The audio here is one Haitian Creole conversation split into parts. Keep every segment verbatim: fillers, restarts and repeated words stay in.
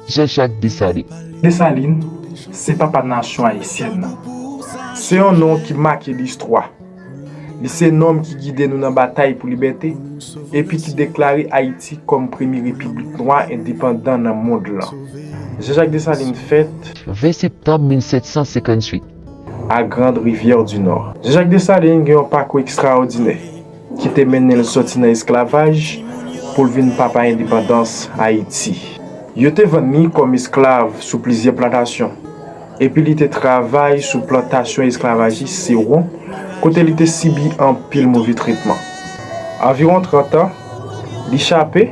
Jean-Jacques Dessalines. Desalin se papa nasyon ayisyèn nan. Se yon non ki make listwa. Li se nonm ki gide nou nan batay pou libète epi ki deklare Ayiti kòm premye repiblik nwa endepandan nan mond lan. Jean-Jacques Dessalines fèt Ven septanm mil sèt san senkann uit. A Grande Rivière du Nord. Jean-Jacques Dessalines gen yon pakou ekstraòdinè ki te mennen l sòti nan esklavaj pou l vin papa endepandans Ayiti. Yo te vann li kòm esklav sou plizyè plantasyon, epi li te travay sou plantasyon esklavajis Sewon, kote li te sibi anpil move tretman. Anviwon trant an, li chape,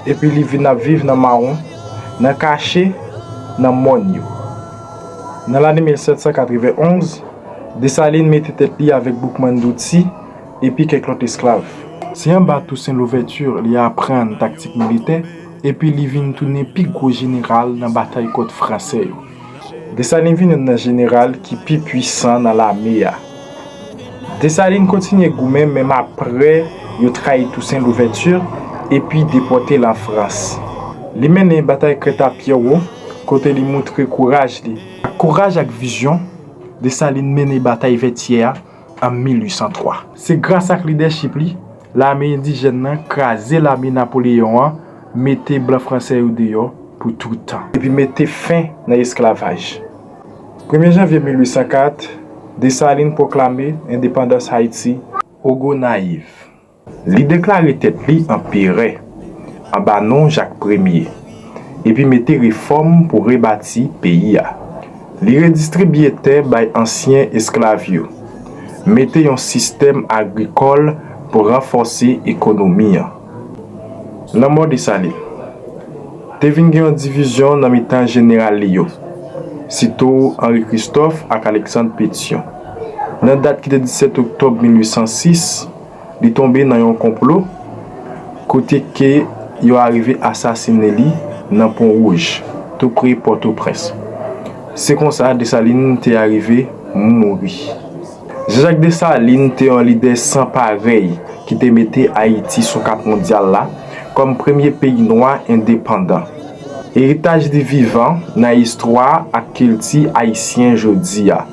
epi li vin ap viv nan mawon, nan kache, nan mòn yo. Nan lane mil sèt san katreven onz, Desalin mete tèt li avèk Boukman Doutsi epi kèk lòt esklav. Se anba Tousen Louvèti li aprann taktik militè, epi li vin tounen pi gwo jeneral nan batay kont Fransè yo. Desalin vin youn nan jeneral ki pi pwisan nan lame a. Desalin kontinye goumen menm apre yo trayi Tousen Louvèti epi depòte l an Frans. Li mennen batay Krèt a Pyèwo, kote li moutre kouraj li. Ak kouraj ak vizyon, Desalin mennen batay Vètyè a an mil uit san twa. Se gras ak lidèchip li, lame endijèn nan kraze lame Napoleyon an, mete blan fransè yo deyò pou tout tan, epi mete fen nan esklavaj. Premye janvye mil uit san kat, Desalin pwoklame endepandans Ayiti o Gonayiv. Li deklare tèt li anperè anba non Jak Premye, epi mete refòm pou rebati peyi a. Li redistribye tè bay ansyen esklav yo, mete yon sistèm agrikòl pou ranfòse ekonomi an. Lanmò Desalin. Te vin gen yon divizyon nan mitan jeneral li yo, sitou Henri Christophe ak Alexandre Pétion. Nan dat ki te disèt oktòb mil uit san sis, li tonbe nan yon konplo kote ke yo arive asasinen li nan Pon Wouj, tou pre Pòtoprens. Se konsa Desalin te arive mouri. Jean-Jacques Dessalines te yon lidè san parèy ki te mete Ayiti sou kat mondyal la kòm premye peyi nwa endepandan. Eritaj li vivan nan istwa ak kilti ayisyen jodi a.